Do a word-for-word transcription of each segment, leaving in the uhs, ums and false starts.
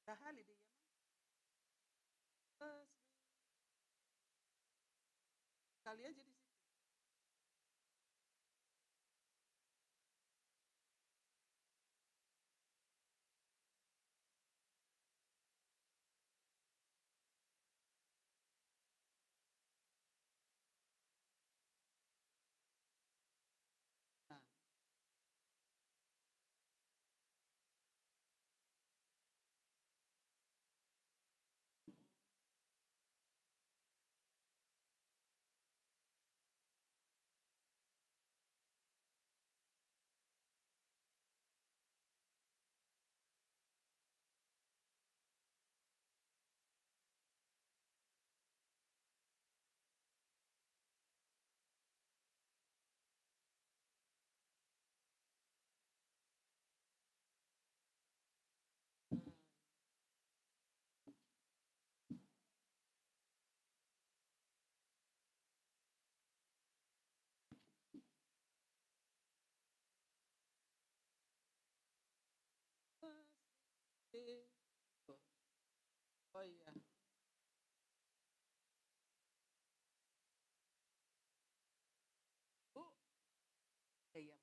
Sahali do ia. Kali aja di situ. Oh iya. Bu. Iya.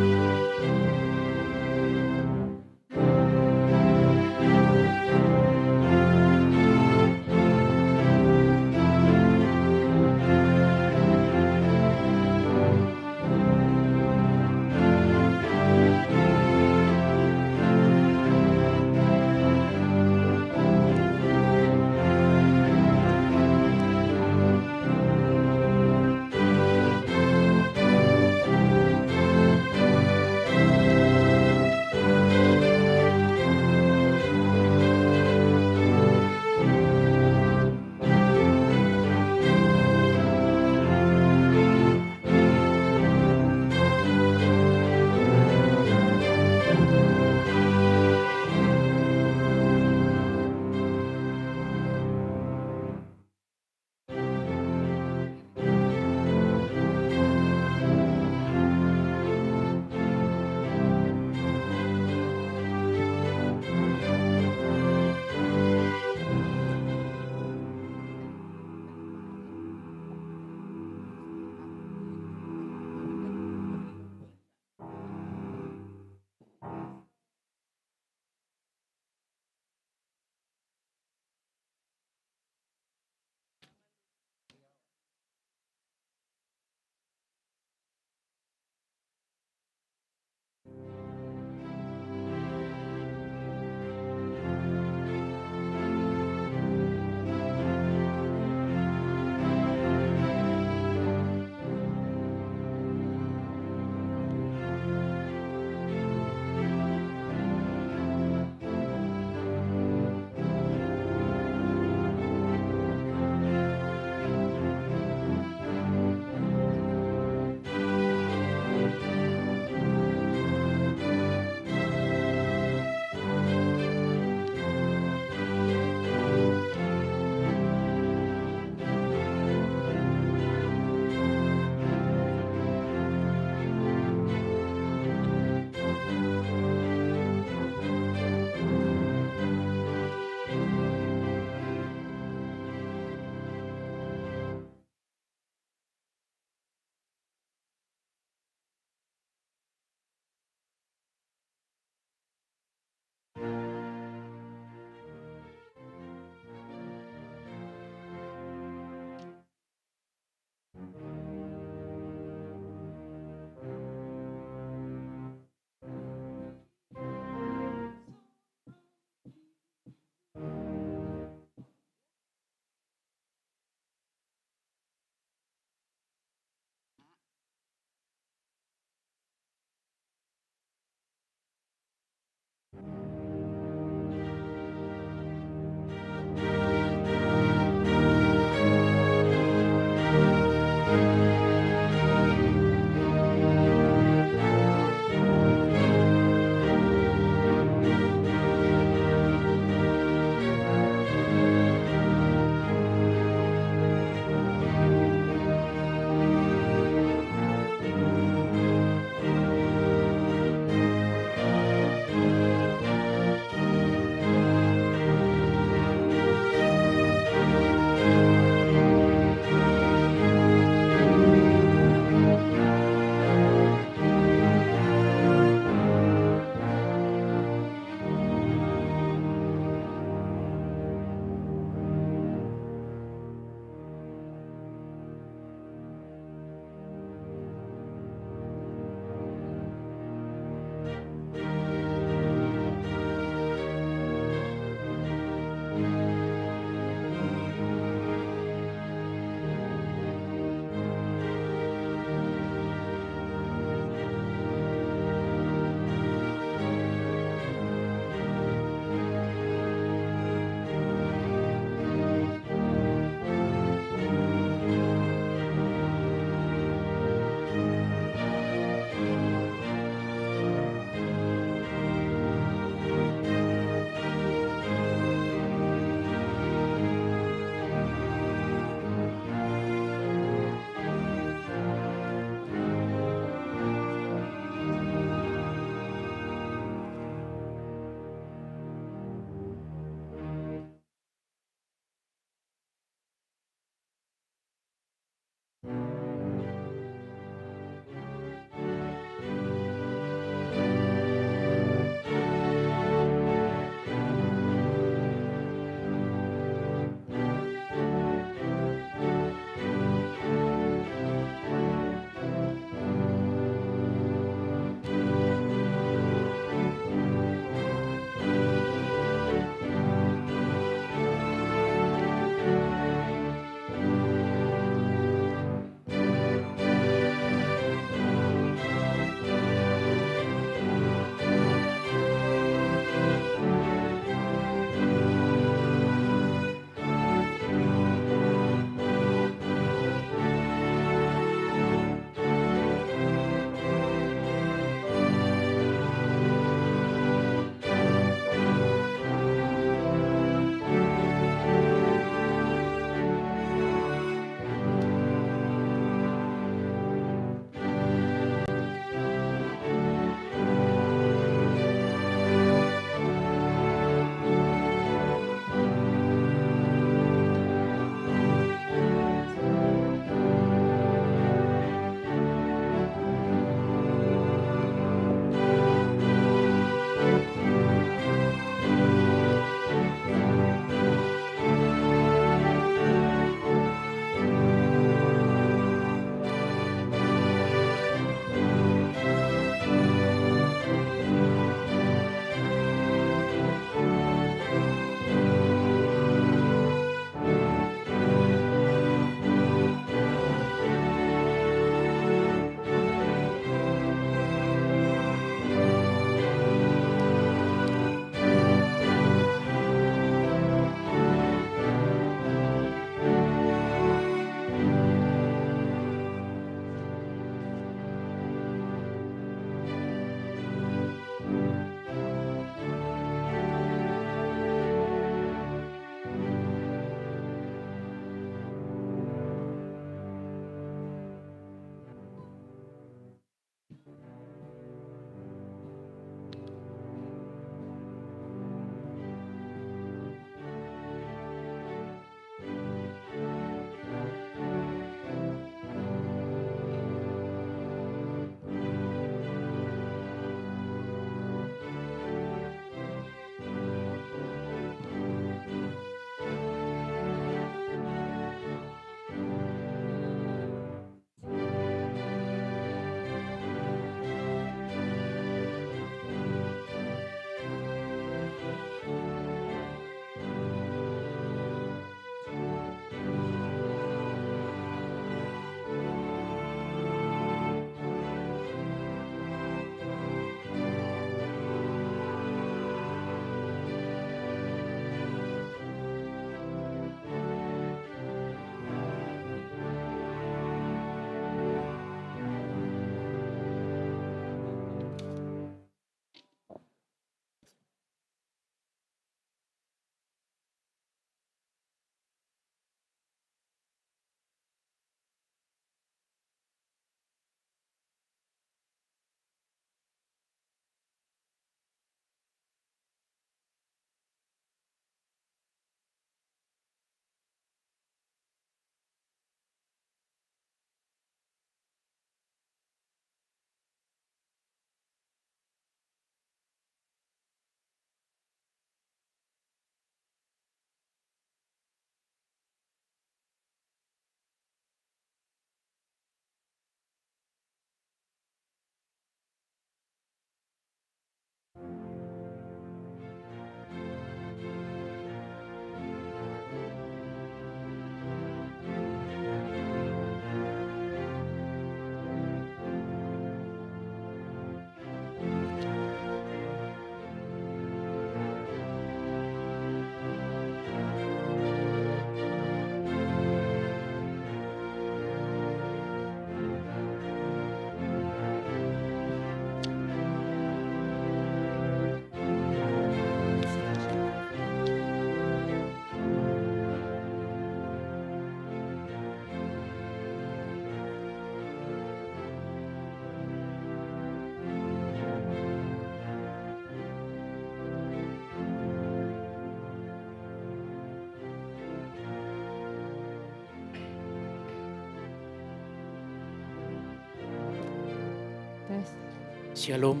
Shalom.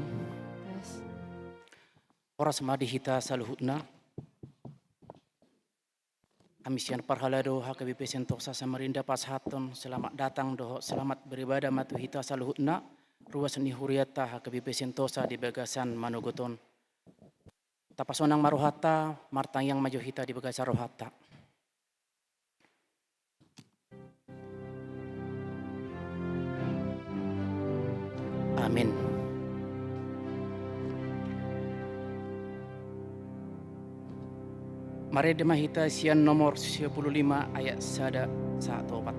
Horas ma di hita saluhutna. Hami sian parhalado H K B P Sentosa Samarinda pasahathon selamat datang dohot selamat beribadah ma tu hita saluhutna, ruas ni hurianta H K B P Sentosa di bagasan manogot on. Tapasonang ma rohanta, martangiang ma jo hita di bagasan rohanta. Amin. Marende ma hita sian nomor sia pulu lima ayat sada sahat opat.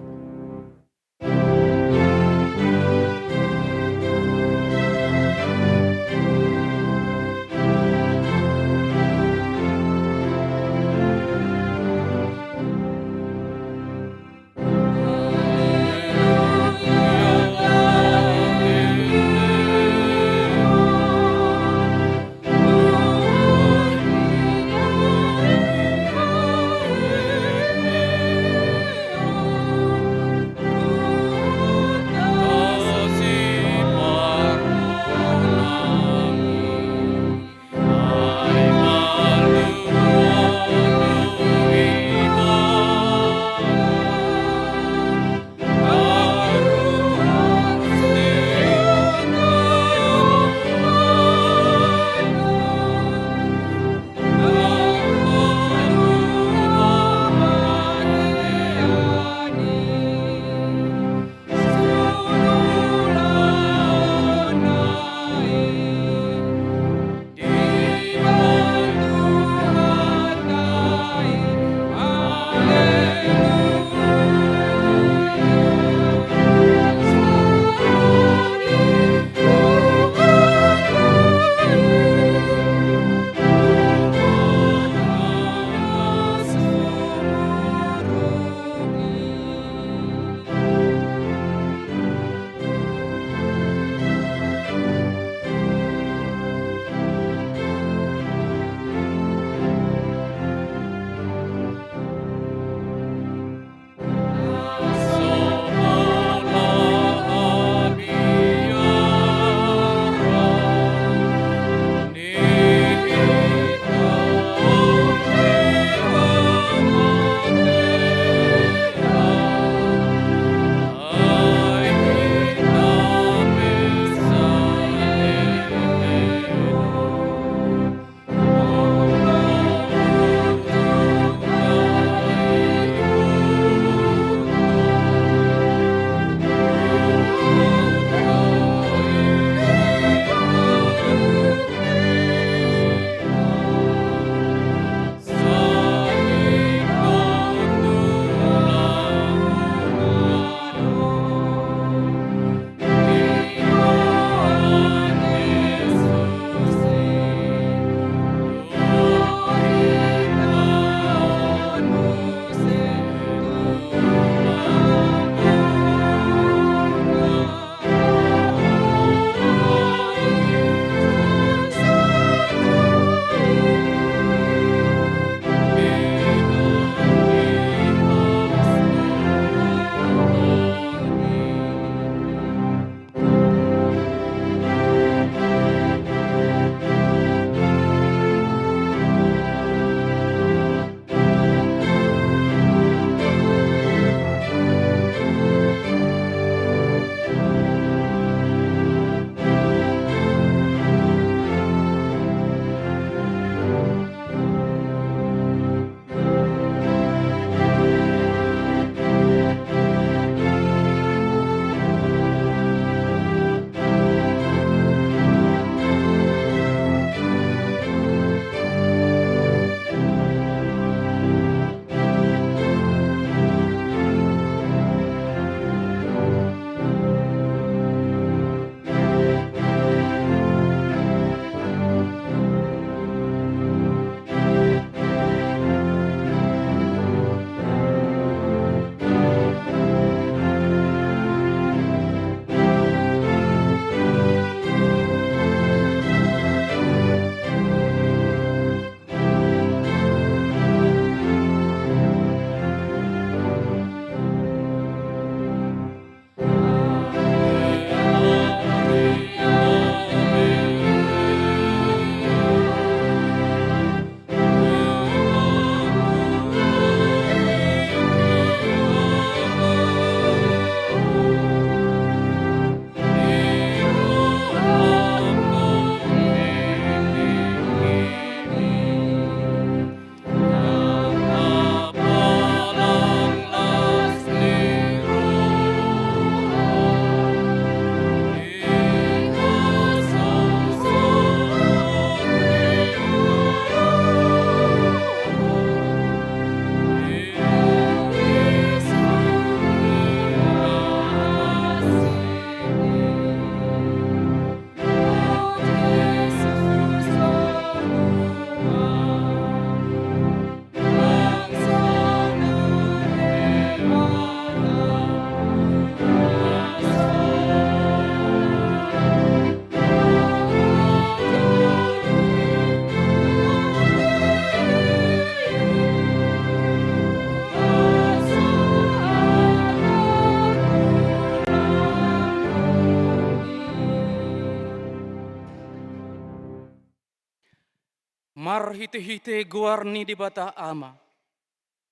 Marhite-hite goar ni Debata Ama,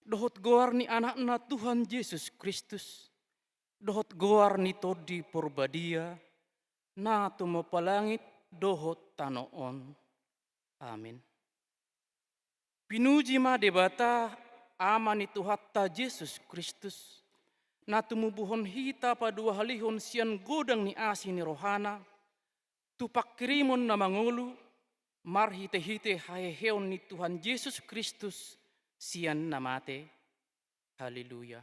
dohot goar ni Anakna Tuhan Jesus Kristus, dohot goar ni Tondi Porbadia, na tumompa langit dohot tano on. Amin. Pinuji ma Debata, Ama ni Tuhanta Jesus Kristus, na tumubuhon hita paduahalihon sian godang ni asi ni rohana, tu pangkirimon na mangolu, marhite-hite haheheon ni Tuhan Jesus Kristus sian na mate. Haleluya.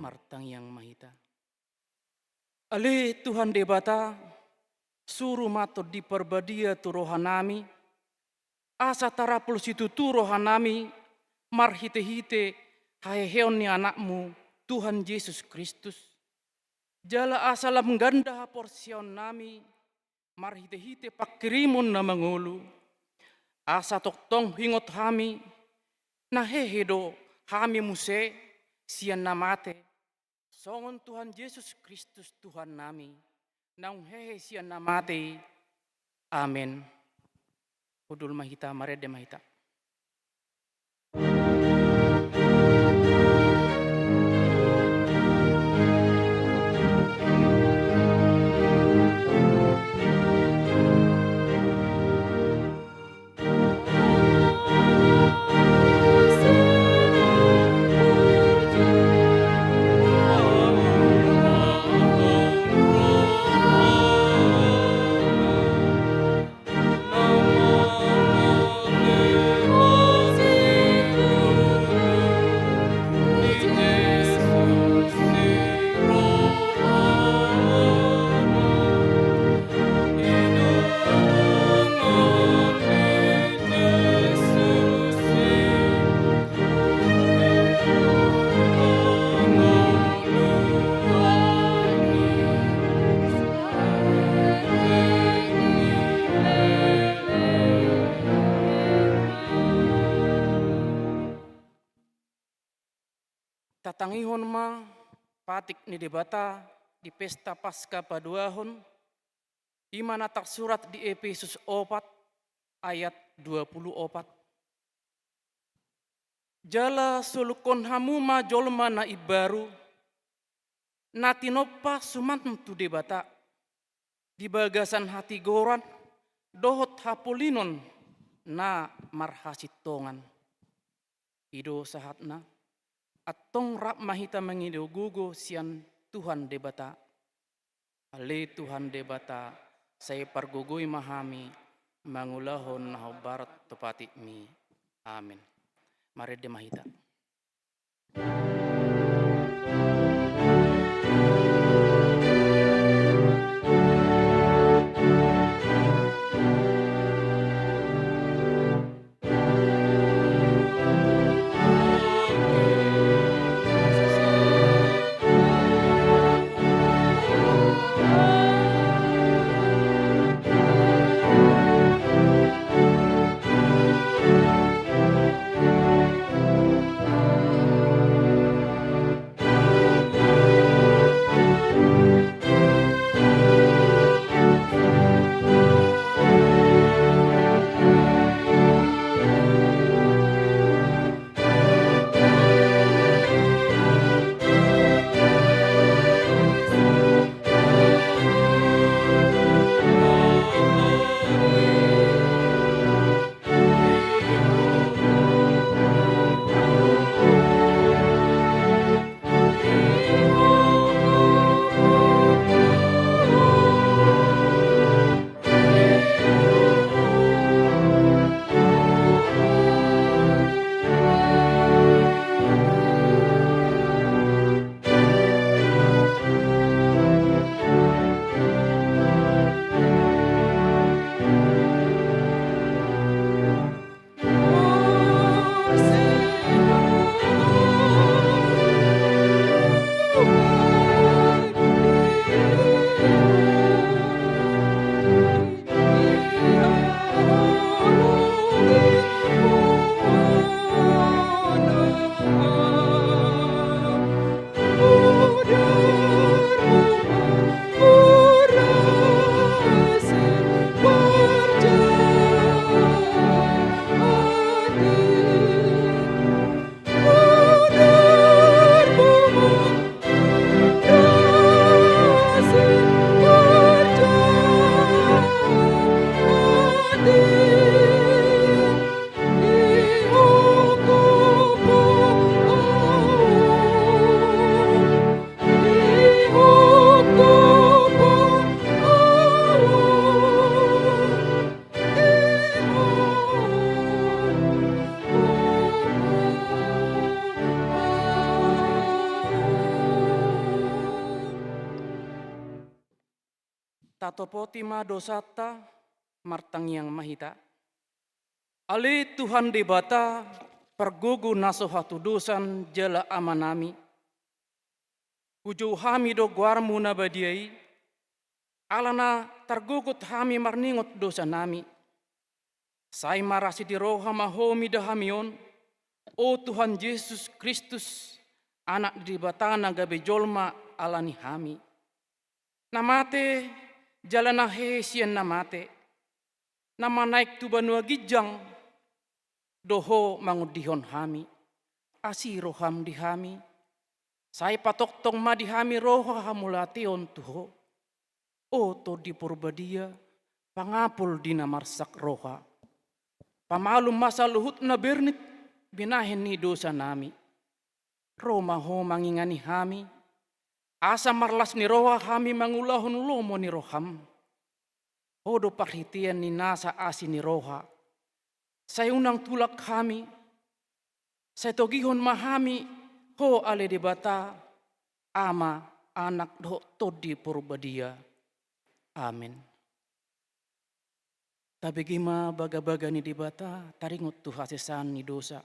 Martangiang ma hita. Ale Tuhan Debata, suru ma Tondi Porbadia tu rohanami, asa tarapul situtu rohanami marhite-hite haheheon ni Anakmu, Tuhan Jesus Kristus. Jala asa lam ganda haporseaonnami marhite-hite pangkirimon na mangolu, asa tongtong huingot hami, na hehe do hami muse sian na mate, songon Tuhan Jesus Kristus Tuhannami, naung hehe sian na mate i. Amen. Hundul ma hita, marende ma hita. Tatangihon ma patik ni Debata di pesta Paska paduahon, i ma na tarsurat di Epesus opat ayat dua pulu opat. Jala solukkon hamu ma jolma na imbaru, na tinompa suman tu Debata, di bagasan hatigoran dohot hapolinon na marhasintongan. I do sahatna, antong rap ma hita mangido-gogo sian Tuhan Debata. Ale Tuhan Debata, sai pargogoi ma hami mangulahon na hombar tu patikmi. Amen. Marende ma hita. Tatopoti ma dosanta, martangiang ma hita. Ale Tuhan Debata, pargogo na so hatudosan jala Amanami, hujou hami do goarmu na badia i, alana targogot hami marningot dosanami. Sai marasi di roha ma Ho mida hami on, o Tuhan Jesus Kristus, Anak ni Debata na gabe jolma ala ni hami. Na mate, jala na hehe sian na mate, na manaek tu banua ginjang, do Ho mangondihon hami. Asi roham di hami, sai patongtong ma di hami roha hamauliateon tu Ho. O Tondi Porbadia, pangapul di na marsak roha. Pamalum ma saluhut na bernit binahen ni dosanami. Ro ma Ho mangingani hami, asa marlas ni roha hami mangulahon lomo ni roham. Ho do parhitean ni nasa asi ni roha. Sai unang tulak hami, sai togihon ma hami Ho ale Debata, Ama, Anak dohot Tondi Porbadia. Amen. Tabege ma bagabaga ni Debata, taringot tu hasesaan ni dosa.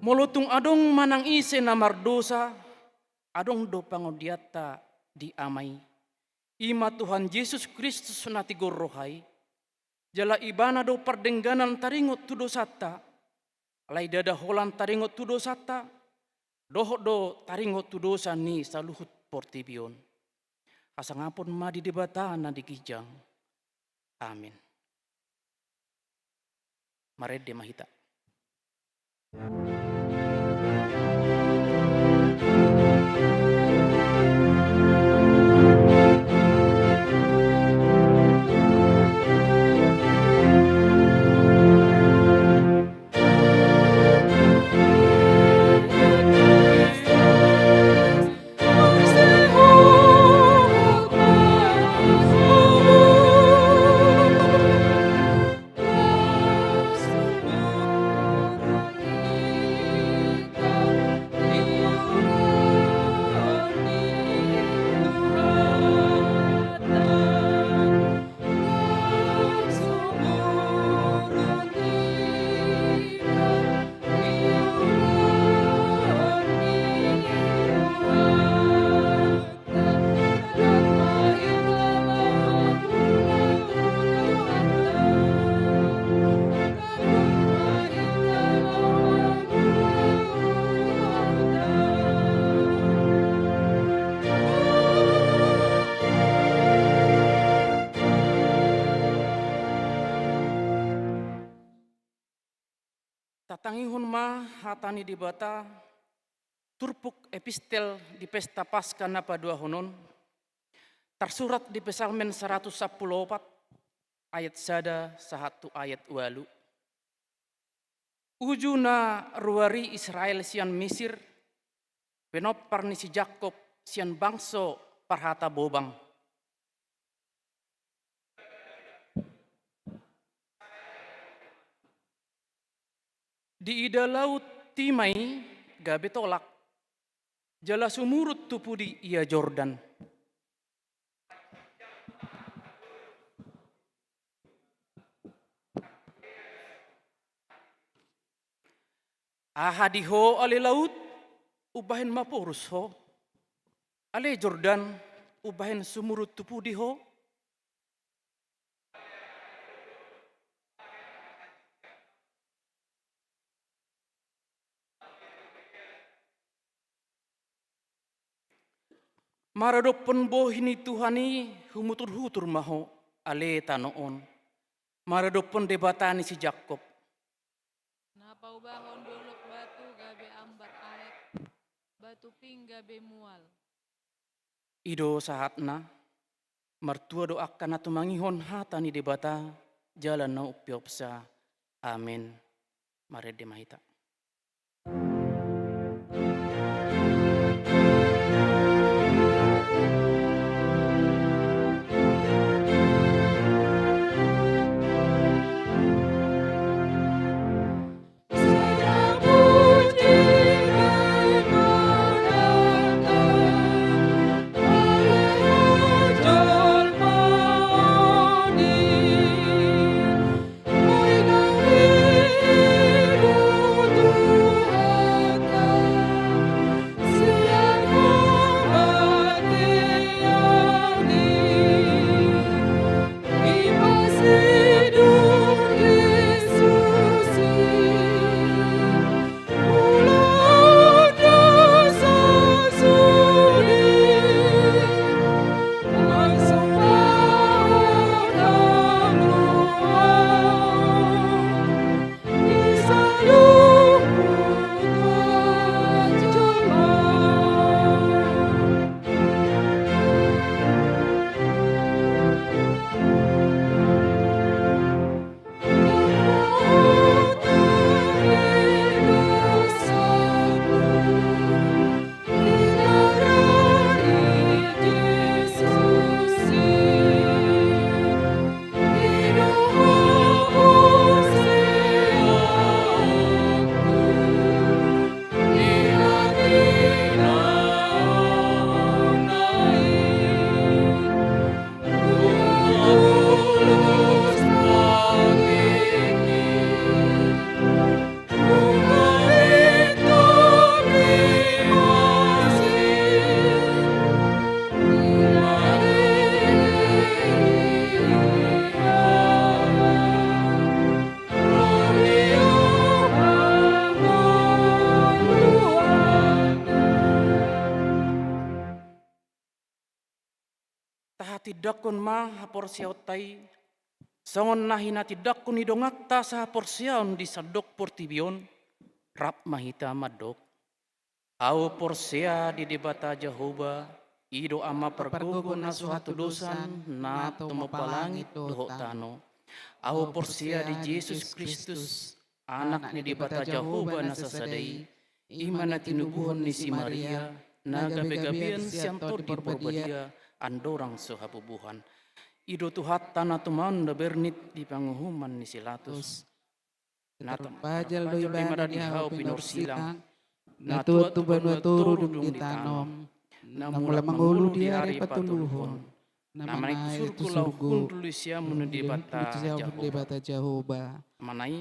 Molo tung adong manang ise na mardosa, adong do pangondianta di Ama i. I ma Tuhan Jesus Kristus na tigor roha i. Jala Ibana do pardengganan taringot tu dosanta. Alai ndada holan taringot tu dosanta, dohot do taringot tu dosa ni saluhut portibi on. Hasangapon ma di Debata na di ginjang. Amen. Marende ma hita. Tatangihon ma hata ni Debata, turpuk epistel di pesta Paska na paduahon on, tarsurat di Psalmen saratus sampulu opat, ayat sada sahat tu ayat ualu. Uju na ruari Israel sian Misir, pinompar ni si Jakob sian bangso parhata bobang. Diida laut i ma i gabe tolak, jala sumurut tu pudi ia Jordan. Aha di ho ale laut, umbahen maporus ho? Ale Jordan, umbahen sumurut tu pudi ho? Maradophon bohi ni Tuhan i, humuturhutur ma ho, ale tano on. Maradophon Debata ni si Jakob. Na paubahon dolok batu gabe ambar aek, batu ping gabe mual. I do sahatna, martua do angka na tumangihon hata ni Debata, jala na umpeopsa. Amen. Marende ma hita. Tindanghon ma haporseaonta i, songon na hinatindanghon ni donganta sahaporseaon di sandok portibi on, rap ma hita mandok. Ahu porsea di Debata Jahowa, i do Ama pargogo na so hatudosan, na tumompa langit dohot tano. Ahu porsea di Jesus Kristus, Anak ni Debata Jahowa na sasada i, i ma na tinubuhon ni si Maria, na gabe-gabean sian Tondi Parbadia, andorang so habubuhan. I do Tuhanta na tumaon na bernit di panguhuman ni si Latus. Na tarpajal do ibana di hau pinorsilang, na tuat tu banua toru dung ditanom, na mulak mangolu di ari patoluhon, na manaek tu surgo laho hundul di siamun ni Debata Jahowa.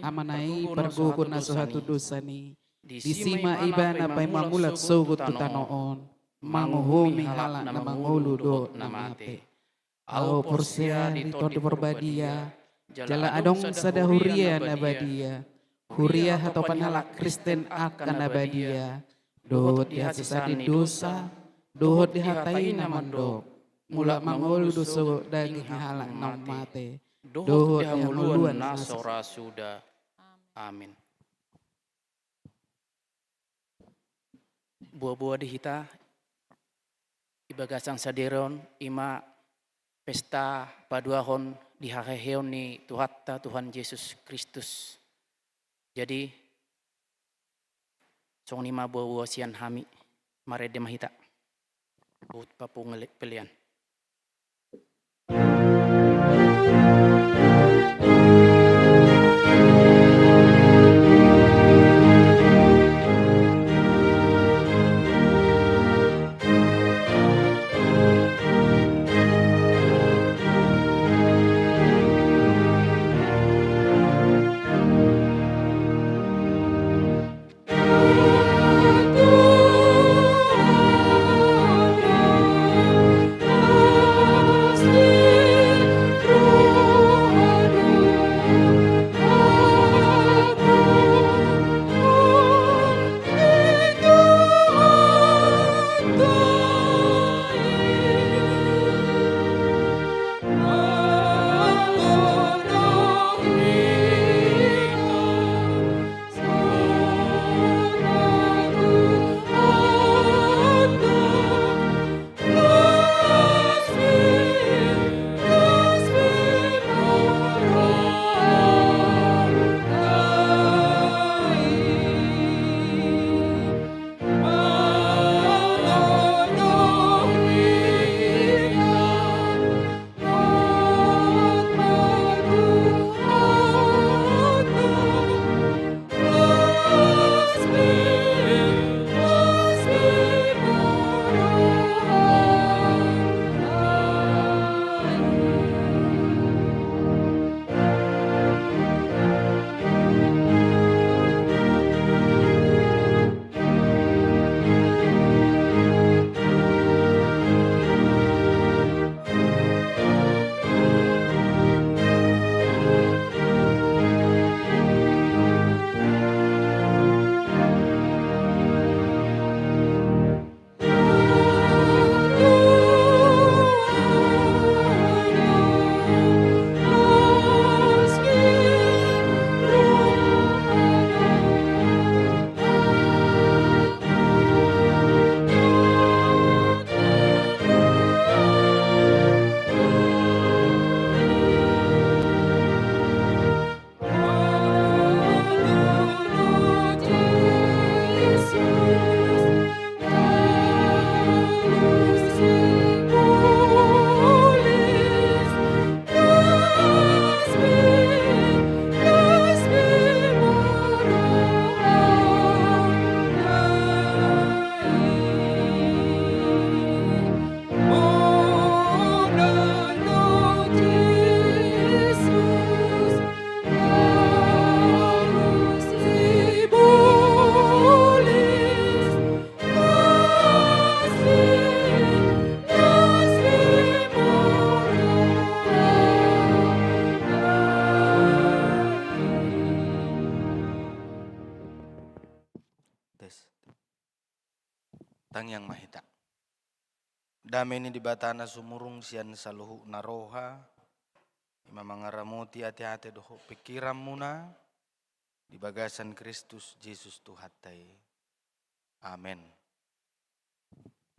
Amana i pargogo na so hatudosan i, disi ma ibana paima mulak sogot tu tano on, manguhumi halak na mangolu dohot na mate. Ahu porsea di Tondi Parbadia, jala adong sada huria na badia, huria hatopan halak Kristen angka na badia, dohot di hasesaan ni dosa, dohot di hata i na mandok, mulak mangolu do sogot daging halak naung mate, dohot di hangoluan na so ra suda. Amin. Boa-boa di hita, di bagasan sadari on, i ma pesta paduahon di haheheon ni Tuhanta, Tuhan Jesus Kristus. Jadi, songon i ma boa-boa sian hami, marende ma hita. Huhut papungu pelean. Tes. Tangiang ma hita. Dame ni Debata na sumurung sian saluhutna roha, i ma mangaramoti ateate dohot pingkiranmuna di bagasan Kristus Jesus Tuhanta i. Amen.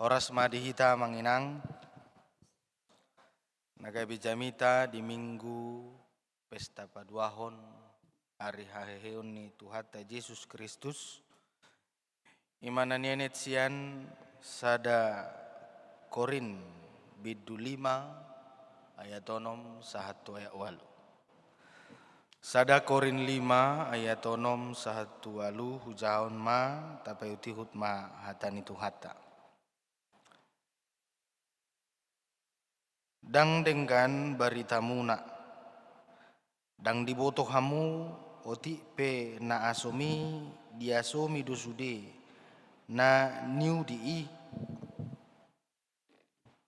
Horas ma di hita, Amang Inang, na gabe jamita di Minggu pesta paduahon ari haheheon ni Tuhanta Jesus Kristus, i ma na nienet sian sada Korint bindu lima ayat onom sahat tu ayat ualu. Sada Korint lima ayat onom sahat tu ualu, hujaha on ma, tapaihutihut ma hata ni Tuhanta. Ndang denggan baritamuna. Ndang diboto hamu, otik pe na asom i diasomi do sude na niudi i.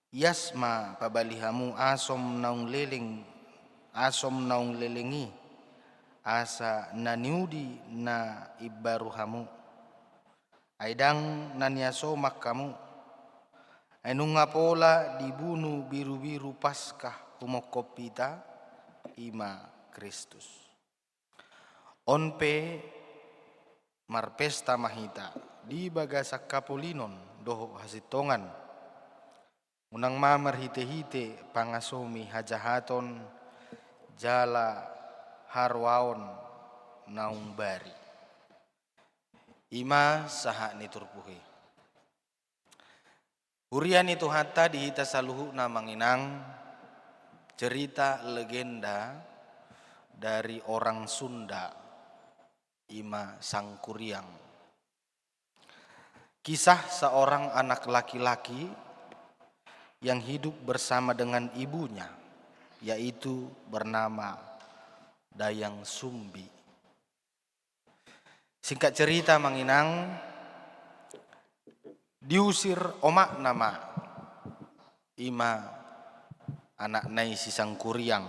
Ias ma pabali hamu asom naung leleng, asom naung leleng i, asa na niudi na imbaru hamu. Ai ndang na niasoman hamu. Ai nunga pola dibunu birubiru Paskah humongkop hita, i ma Kristus. On pe marpesta ma hita di bagasan hapolinon dohot hasintongan. Unang ma marhitehite pangasomi hajahaton jala haroaon naung bari. I ma sahat ni turpuk i. Huria ni Tuhanta, di hita saluhutna, Amang Inang, cerita legenda dari orang Sunda, i ma Sangkuriang. Kisah seorang anak laki-laki yang hidup bersama dengan ibunya, yaitu bernama Dayang Sumbi. Singkat cerita, Amang Inang, diusir omakna ma, i ma anakna i si Sangkuriang,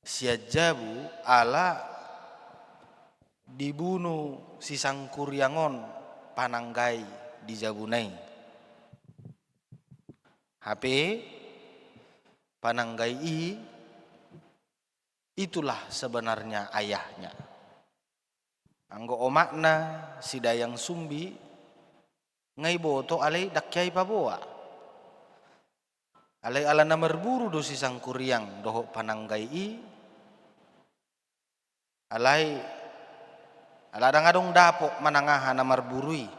sian jabu, ala dibunu si Sangkuriang on pananggai di jabuna i. Hape pananggai i, itulah sebenarnya ayahnya. Anggo omakna si Dayang Sumbi, nga iboto alai ndang hea ipaboa. Alai ala na marburu do si Sangkuriang dohot pananggai i, alai ala ndang adong dapot manang aha na marburu i.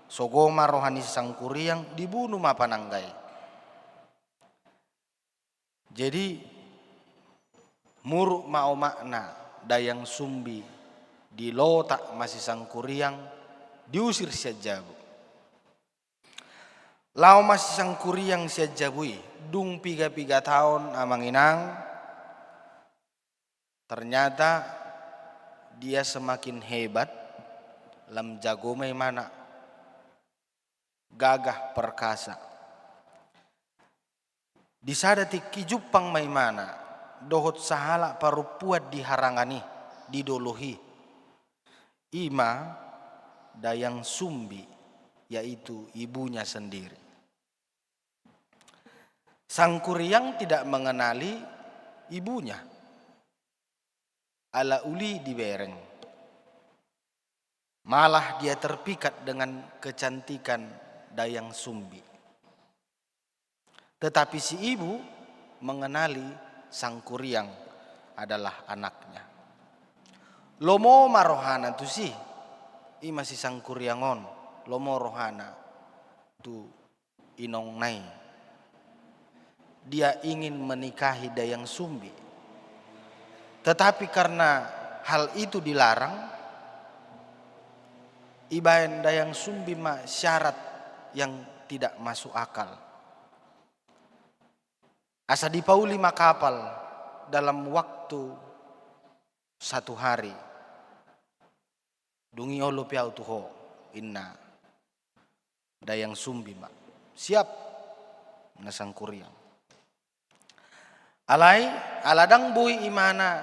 Sogo ma roha ni si Sangkuriang, dibunu ma pananggai. Jadi, muruk ma omakna Dayang Sumbi, dilotak ma si Sangkuriang, diusir sian jabu. Laho ma si Sangkuriang sian jabu i, dung piga-piga taon, Amang Inang, ternyata dia semakin hebat, lam jago ma imana, gagah perkasa. Di sada tingki jumpang ma imana dohot sahalak parompuan di harangan i, di dolok i. I ma Dayang Sumbi, yaitu ibunya sendiri. Sangkuriang tidak mengenali ibunya. Ala uli dibereng. Malah dia terpikat dengan kecantikan Dayang Sumbi. Tetapi si ibu mengenali Sangkuriang adalah anaknya. Lomo ma rohana tusi, i ma si Sangkuriang on, lomo rohana tu inongna i. Dia ingin menikahi Dayang Sumbi. Tetapi karena hal itu dilarang, ibaen Dayang Sumbi ma syarat yang tidak masuk akal. Asa dipauli ma kapal dalam waktu satu hari. Dung i olo pe au tu ho, inna Dayang Sumbi ma. Siap, inna Sangkuriang. Alai, ala ndang boi imana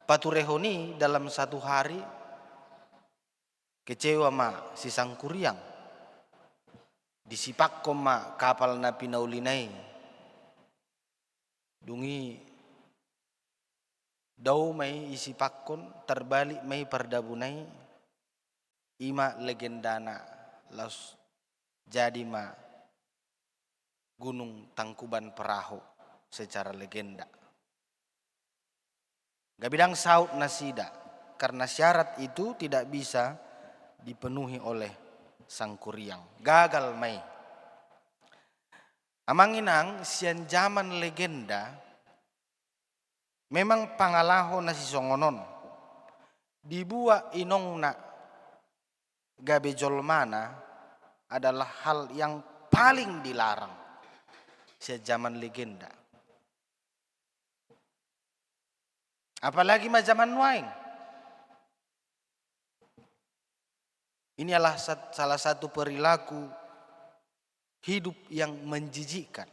paturehon i dalam satu hari, kecewa ma si Sangkuriang. Disipakkon ma kapal na pinaulina i. Dung i dao ma i disipakkon, tarbalik ma i pardabuna i. I ma legendana, laos jadi ma Gunung Tangkuban Perahu secara legenda. Gabe ndang saut nasida, karena syarat itu tidak bisa dipenuhi oleh Sangkuriang. Gagal ma i. Amang inang, sian jaman legenda, memang pangalaho na sisongon on, dibuat inongna gabe jolmana adalah hal yang paling dilarang sian jaman legenda. Apalagi ma jaman nuaeng. Ini adalah sat-, salah satu perilaku hidup yang menjijikkan.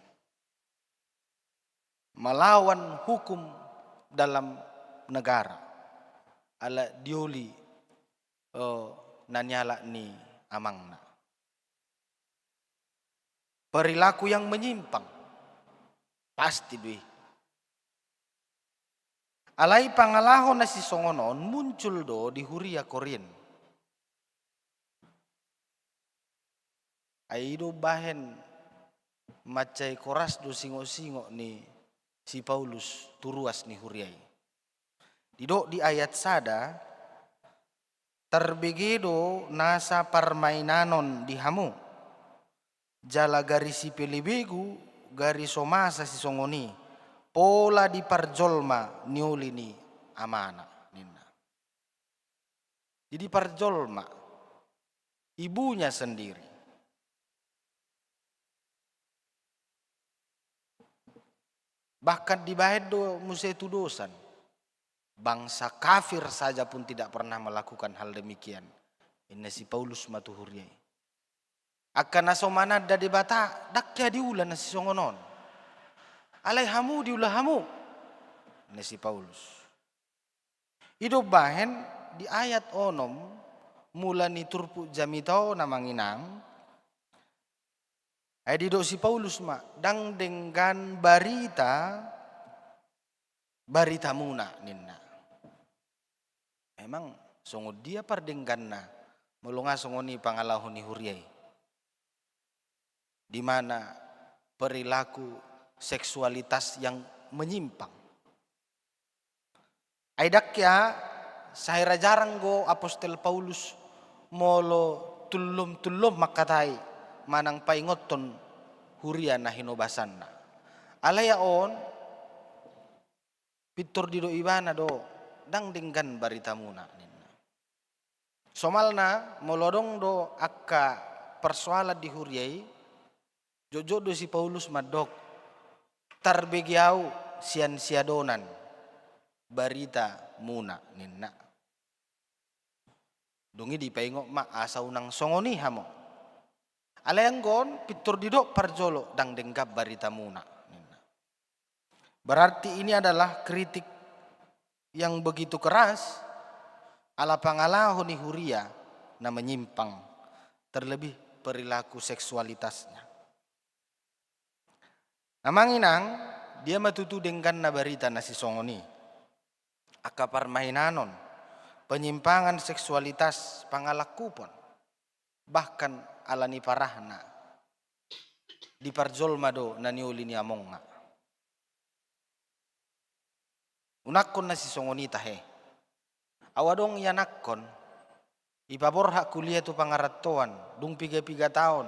Melawan hukum dalam negara. Ala dioli, eh, na nialap ni amangna. Perilaku yang menyimpang. Pasti do i. Alai pangalaho na sisongon on muncul do di huria Korint. Ai i do bahen mansai koras do singot-singot ni si Paulus tu ruas ni huria i. Didok di ayat sada, tarbege do nasa parmainanon di hamu. Jala gari sipelebegu, gari so masa sisongon i, pola diparjolma nioli ni amana, ninna. Jadi diparjolma ibunya sendiri. Bahkan dibahen do muse tudosan. Bangsa kafir saja pun tidak pernah melakukan hal demikian. Inna si Paulus ma tu huria i. Angka na so mananda Debata, ndang hea diula na sisongon on. Alai hamu diula hamu. Inna si Paulus. I do bahen di ayat onom, mula ni turpuk jamita on amang inang, ai didok si Paulus ma, ndang denggan barita, baritamuna, ninna. Emang songon dia pardengganna, molo nga songon i pangalaho ni huria i. Di mana perilaku seksualitas yang menyimpang. Ai ndang hea, sai ra jarang do apostel Paulus molo tullom-tullom mangkatai manang paingothon huria na hinobasanna. Alai on, pintor didok ibana do, ndang denggan baritamuna, ninna. Somalna, molo adong do angka persoalan di huria i, jotjot do si Paulus mandok, tarbege au sian siadonan baritamuna, ninna. Dung i dipaingot ma asa unang songon i hamu. Alai anggo on pintor didok parjolo ndang denggan baritamuna, ninna. Berarti ini adalah kritik yang begitu keras ala pangalaho ni huria na menyimpang, terlebih perilaku seksualitasnya. Amang inang, dia ma tutu dengganna barita na sisongon i. Angka parmainanon, penyimpangan seksualitas, pangalangkupon. Bahkan ala ni parahna, diparjolma do na nioli ni amongna. Unangkon na sisongon i tahe. Au adong ianakkon, ipaborhat kuliah tu pangarantoan, dung piga-piga taon.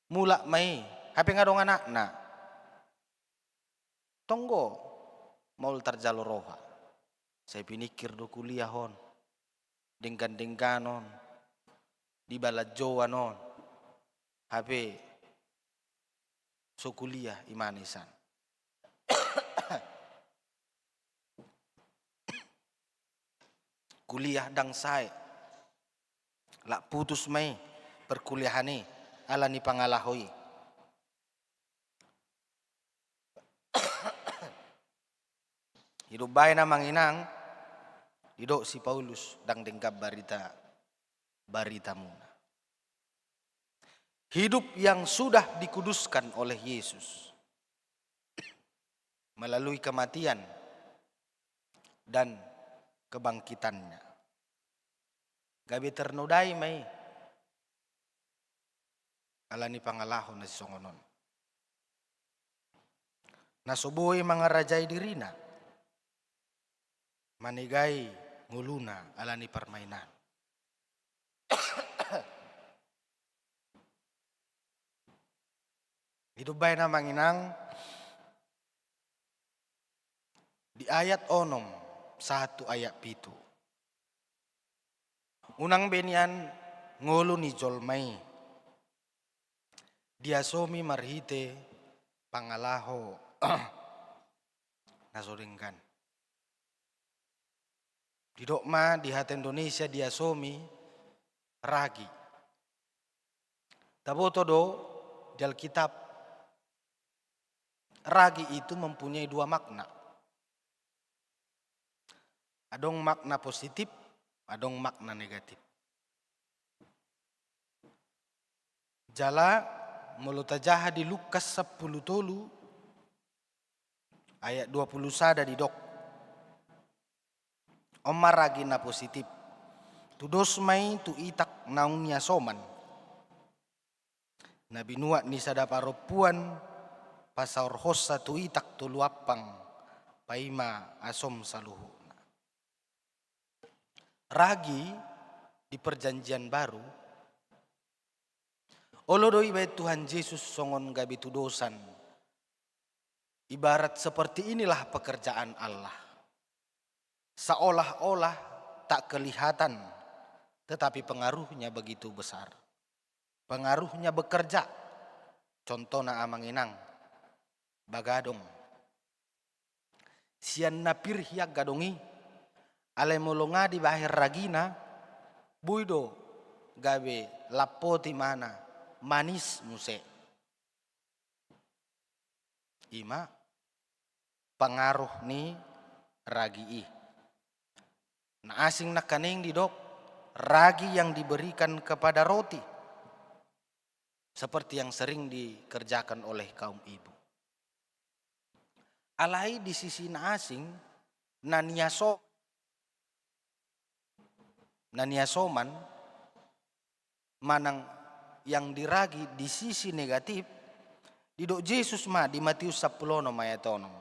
Mulak ma i, hape nga adong anakna. Tonggo, maol tarjalo roha. Sai piningkir do kuliah on. Denggan-dengganon. Dibalanjoan on. Hape so kuliah imana i san. Kuliah ndang sae. Lak putus ma i perkuliahan i ala ni pangalaho i. I do umbahen amang inang, didok si Paulus ndang denggan barita, baritamuna. Hidup yang sudah dikuduskan oleh Yesus melalui kematian dan kebangkitannya. Gabe ternodai ma i ala ni pangalaho na sisongon on. Na so boi mangarajai dirina, manegai ngoluna ala ni parmainan. Didombai na manginang di ayat onom sahat tu ayat pitu. Unang be nian ngolu ni jolma i diasomi marhite pangalaho na so denggan. Didok ma di hata Indonesia diasomi ragi. Taboto do di Alkitab, ragi itu mempunyai dua makna. Adong makna positif, adong makna negatif. Jala molo tajaha di Lukas sampulu tolu ayat dua pulu sada didok, on ma ragi na positif. Tudos ma i tu itak naung niasoman. Na binuat ni sada parompuan pasaorhonsa tu itak tolu ampang, paima asom saluhutna. Ragi di Perjanjian Baru, olo do ibaen Tuhan Jesus songon gabe tudosan. Ibarat seperti inilah pekerjaan Allah. Seolah-olah tak kelihatan, tetapi pengaruhnya begitu besar. Pengaruhnya bekerja. Contohna amang inang, bagadong. Sian na pir hian gadong i, alai molo nga dibahen ragina, boi do gabe lampot imana, manis muse. Ima pangaruh ni ragi i. Na asing nangkaning didok ragi yang diberikan kepada roti, seperti yang sering dikerjakan oleh kaum ibu. Alai di sisi na asing, na niaso-, na niasoman, manang yang diragi di sisi negatif, didok Jesus ma di Matius sampulu onom ayat onom.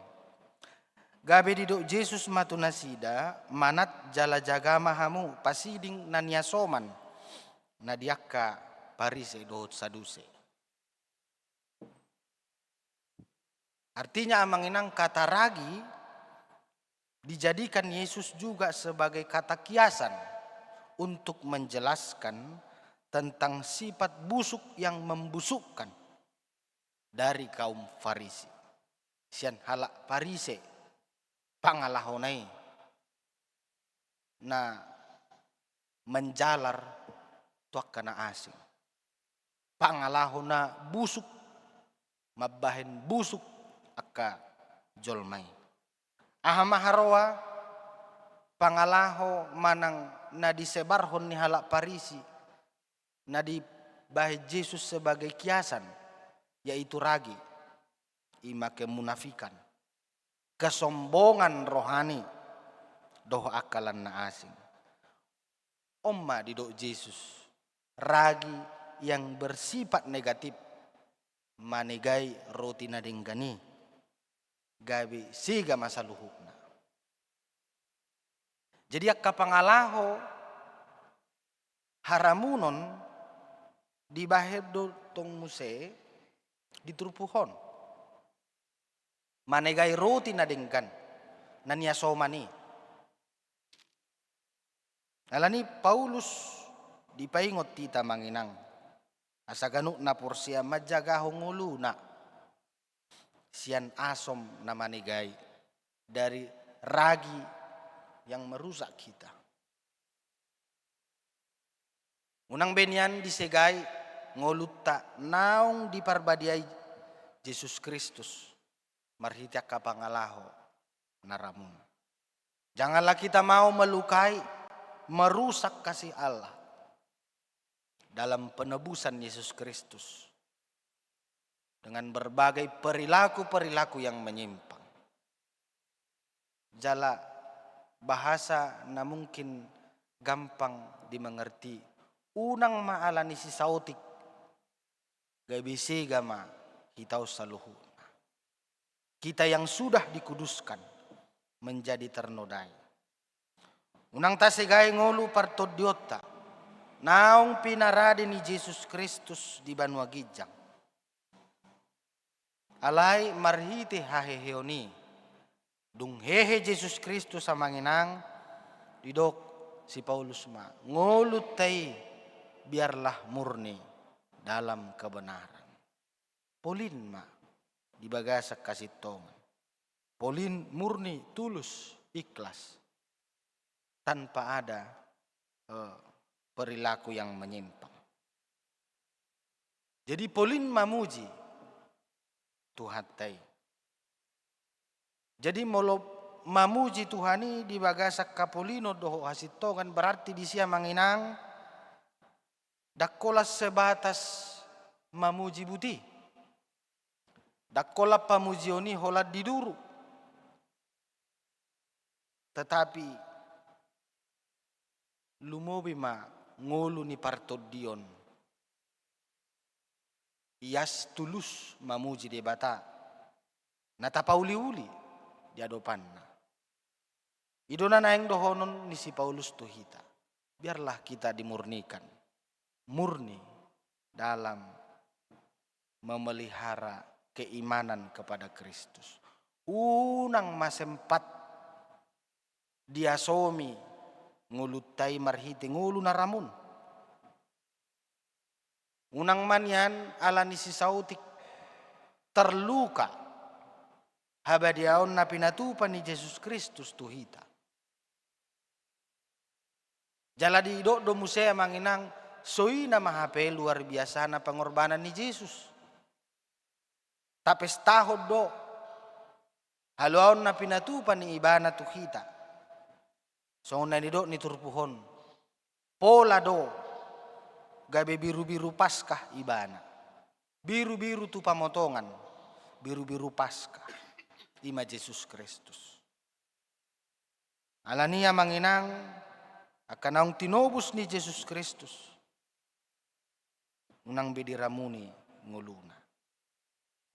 Gabe didok Jesus ma tu nasida, manat jala jaga ma hamu pasiding na niasoman, na di angka Parise dohot Saduse. Artinya, amang inang, kata ragi dijadikan Yesus juga sebagai kata kiasan untuk menjelaskan tentang sifat busuk yang membusukkan dari kaum Farisi. Sian halak Parise pangalahona i na menjalar tu angka na asing. Pangalaho na busuk, mambahen busuk angka jolma i. Aha ma haroa pangalaho manang na disebarhon ni halak Parisi, na dibahen Jesus sebagai kiasan, yaitu ragi, ima kemunafikan, kesombongan rohani, dohot angka na asing. On ma didok Jesus, ragi yang bersifat negatif, manegai roti na denggan i, gabe sega ma saluhutna. Jadi angka pangalaho haramunon dibahen do tong muse di turpuk on. Manegai roti na denggan, na niasoman i. Alani Paulus dipaingot hita, amang inang, asa ganup na porsea manjagahon ngoluna sian asom na manegai, dari ragi yang merusak kita. Unang be nian disegai ngolunta naung diparbadiai Jesus Kristus marhite angka pangalaho na ramun. Janganlah kita mau melukai, merusak kasih Allah dalam penebusan Yesus Kristus dengan berbagai perilaku-perilaku yang menyimpang. Jala bahasa na mungkin gampang dimengerti, unang ma ala ni si saotik gabe sega ma hita on saluhutna. Kita yang sudah dikuduskan menjadi ternodai. Unang tasegai ngolu partondionta naung pinarade ni Jesus Kristus di banua ginjang. Alai marhite haheheon i, dung hehe Jesus Kristus, amang inang, didok si Paulus ma, ngolunta i biarlah murni dalam kebenaran. Polin ma di bagasan hasintongan. Polin, murni, tulus, ikhlas, tanpa ada, eh, perilaku yang menyimpang. Jadi polin mamuji Tuhanta i. Jadi molo mamuji Tuhan i di bagasan hapolinon dohot hasintongan, berarti disi, amang inang, ndang holan sebatas mamuji buti. Ndang holan pamujion i holan di duru. Tetapi lumobi ma ngolu ni partondion, ias tulus mamuji Debata na tapauliuli di adopanna. I do na naeng dohonon ni si Paulus tu hita. Biarlah kita dimurnikan. Murni dalam memelihara keimanan kepada Kristus. Unang ma sempat diasomi ngolunta i marhite ngolu na ramun. Unang ma nian ala ni si saotik terluka habadiaon na pinatupa ni Jesus Kristus tu hita. Jala didok do muse, amang inang, songon i nama hape luar biasana pengorbanan ni Jesus. Tapestahon do haluaon na pinatupa ni Ibana tu hita. Songon na nidok ni turpuk on, pola do gabe birubiru Paskah Ibana. Birubiru tu pamotongan, birubiru Paskah. I ma Jesus Kristus. Ala ni i, amang inang, angka naung tinobus ni Jesus Kristus, unang be diramuni ngoluna.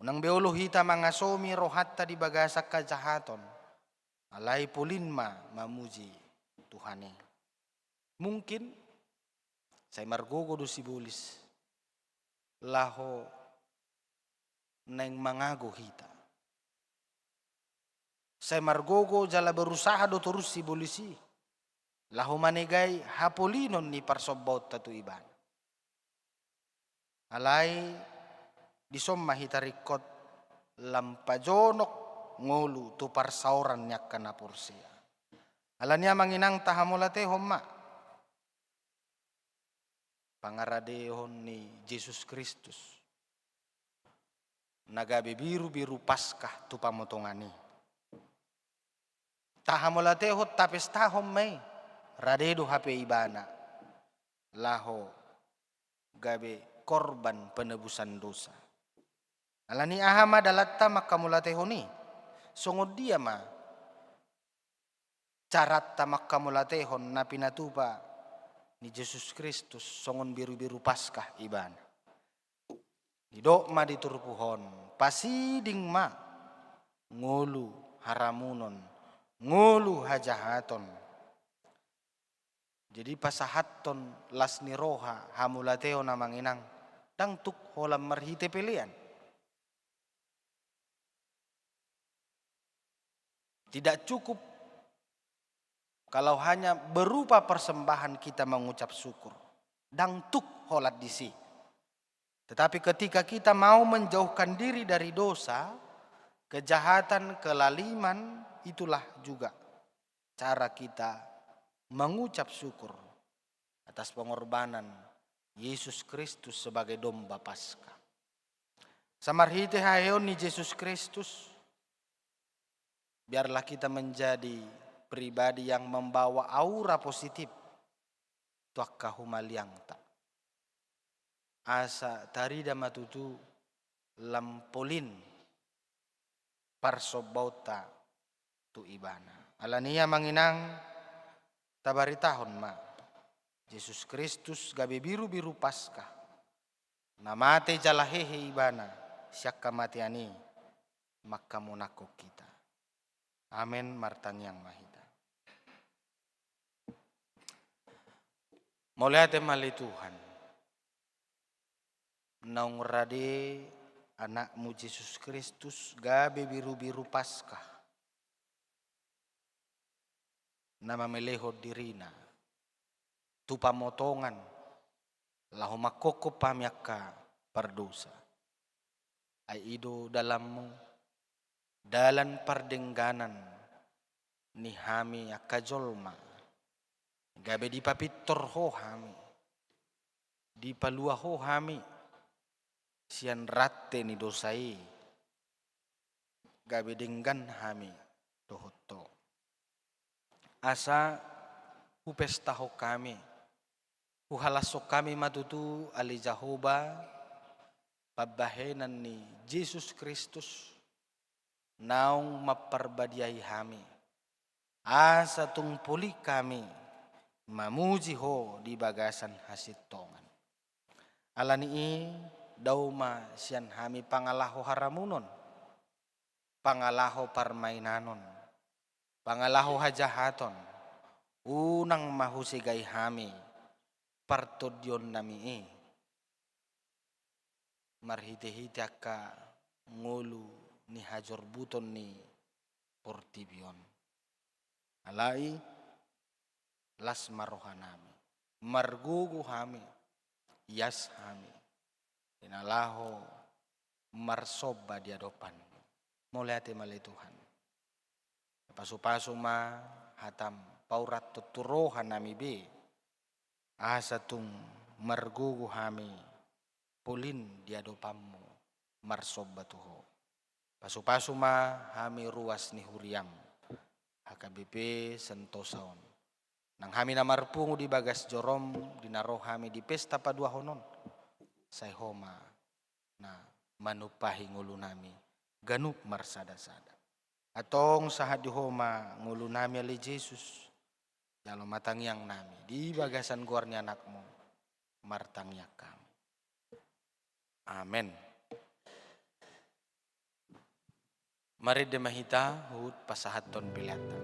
Unang be olo hita mangasomi rohanta di bagasan hajahaton, alai polin ma mamuji Tuhan i. Mungkin sai margogo do sibolis laho naeng mangago hita. Sai margogo jala berusaha do torus sibolis i laho manegai hapolinon ni parsombaonta tu Ibana. Alai dison ma hita ringkot lam pajonok ngolu tu parsaoran ni angka na porsea. Ala ni i, amang inang, tahamauliatehon ma pangaradeon ni Jesus Kristus na gabe birubiru Paskah tu pamotongan i. Tahamauliatehon, tapestahon ma i, rade do hape Ibana laho gabe korban penebusan dosa. Ala ni i, aha ma dalanta manghamauliatehon i? Songon dia ma caranta manghamauliatehon na pinatupa ni Jesus Kristus songon birubiru Paskah Ibana? Didok ma di turpuk on, pasiding ma ngolu haramunon, ngolu hajahaton. Jadi pasahathon las ni roha hamauliateon, amang inang, ndang tuk holan marhite pelean. Tidak cukup kalau hanya berupa persembahan kita mengucap syukur. Ndang tuk holan disi. Tetapi ketika kita mau menjauhkan diri dari dosa, kejahatan, kelaliman, itulah juga cara kita mengucap syukur atas pengorbanan Yesus Kristus sebagai domba Paskah. Asa marhite haheheon ni Jesus Kristus, biarlah kita menjadi pribadi yang membawa aura positif tu angka humaliangta. asa tarida ma tutu lam polin parsombaonta tu Ibana. Alani i, amang inang, tabaritahon ma Jesus Kristus gabe birubiru Paskah, na mate jala hehe Ibana sian hamatean i, manghamonanghon hita. Amen. Martangiang ma hita. Mauliate ma ale Tuhan, naung rade Anakmu Jesus Kristus gabe birubiru Paskah, na mamelehon dirina tu pamotongan, laho manghophop hami angka pardosa. Ai i do dalanmu, dalan pardengganan ni hami angka jolma, gabe dipapintor Ho hami, dipalua Ho hami sian rante ni dosa i, gabe denggan hami dohot Ho. Asa hupestahon hami, huhalashon hami ma tutu ale Jahowa, pambahenan ni Jesus Kristus, naung mamparbadiai hami, asa tung polin hami mamuji Ho di bagasan hasintongan. Alani i, dao ma sian hami pangalaho haramunon, pangalaho parmainanon, pangalaho hajahaton, unang ma husegai hami partondionnami i marhitehite angka ngolu ni hajorbuton ni portibi on. Alai las ma rohanami, margogo hami, ias hami, di na laho marsomba di adopanMu. Mauliate ma ale Tuhan. Pasupasu ma hataM, paurathon tu rohanami be, asa tung margogo hami polin di adopanMu marsomba tu Ho. Pasupasu ma hami ruas ni huriaM, H K B P Sentosa on. Nang hami na marpungu di bagas joroM, di na ro hami di pesta paduahon on, sai Ho ma na manumpahi ngolunami ganup marsadasada. Antong sahat di Ho ma ngolunami ale Jesus, jalo ma tangiangnami di bagasan goar ni AnakMu, martangiang hami. Amen. Marende ma hita huhut pasahathon peleanta.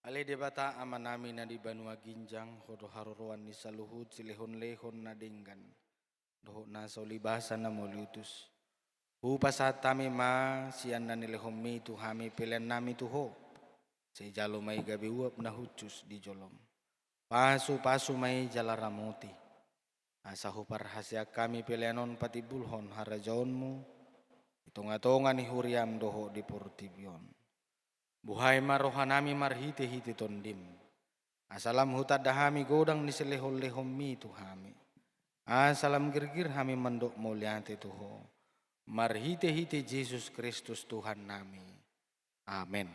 Ale Debata Amanami na di banua ginjang, Ho do haroroan ni saluhut silehonlehon na denggan dohot na so ulibasa na mauliutus. Hupasahat hami ma sian na nilehonMi tu hami peleannami tu Ho. Sai jalo ma i gabe uap na hushus di jolom. Pasupasu ma i jala ramoti, asa huparhaseang hami pelean on patimbulhon harajaonMu di tongatonga ni huriaM dohot di portibi on. Buhai ma rohanami marhitehite TondiM, asa lam hutanda hami godang ni silehonlehonMi tu hami, asa lam girgir hami mandok mauliate tu Ho, marhitehite Jesus Kristus Tuhannami. Amen.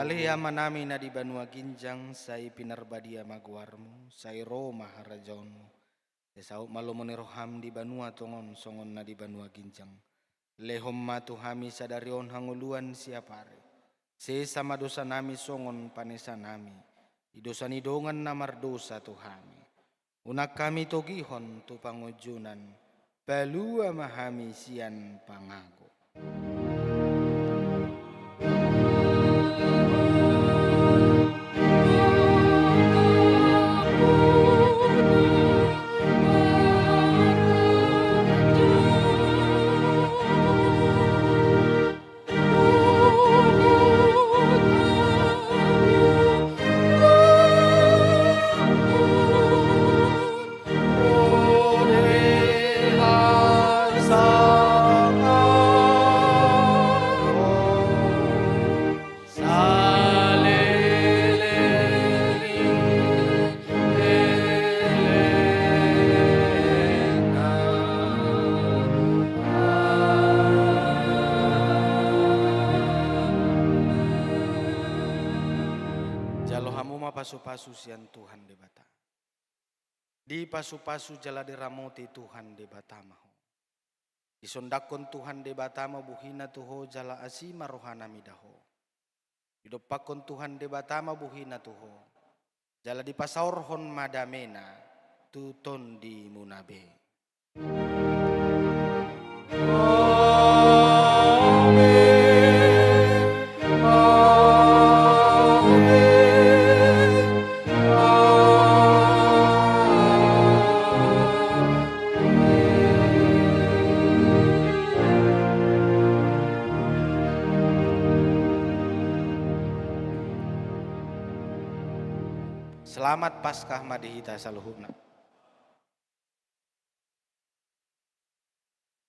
Ale Amanami na di banua ginjang, sai pinarbadia ma goarMu, sai ro ma harajaonMu. Sai saut ma lomo ni rohaM di banua tonga on songon na di banua ginjang. Lehon ma tu hami sadari on hangoluan siapari. Sesa ma dosanami songon panesanami di dosa ni dongan na mardosa tu hami. Unang hami togihon tu pangunjunan, palua ma hami sian pangago. Jalo hamu ma pasupasu sian Tuhan Debata. Dipasupasu jala diramoti Tuhan Debata ma ho. Disondangkon Tuhan Debata ma bohina tu ho jala asi ma rohana mida ho. Didompakkon Tuhan Debata ma bohina tu ho, jala dipasaorhon ma damena tu tondimuna be. Selamat Paskah ma di hita saluhutna.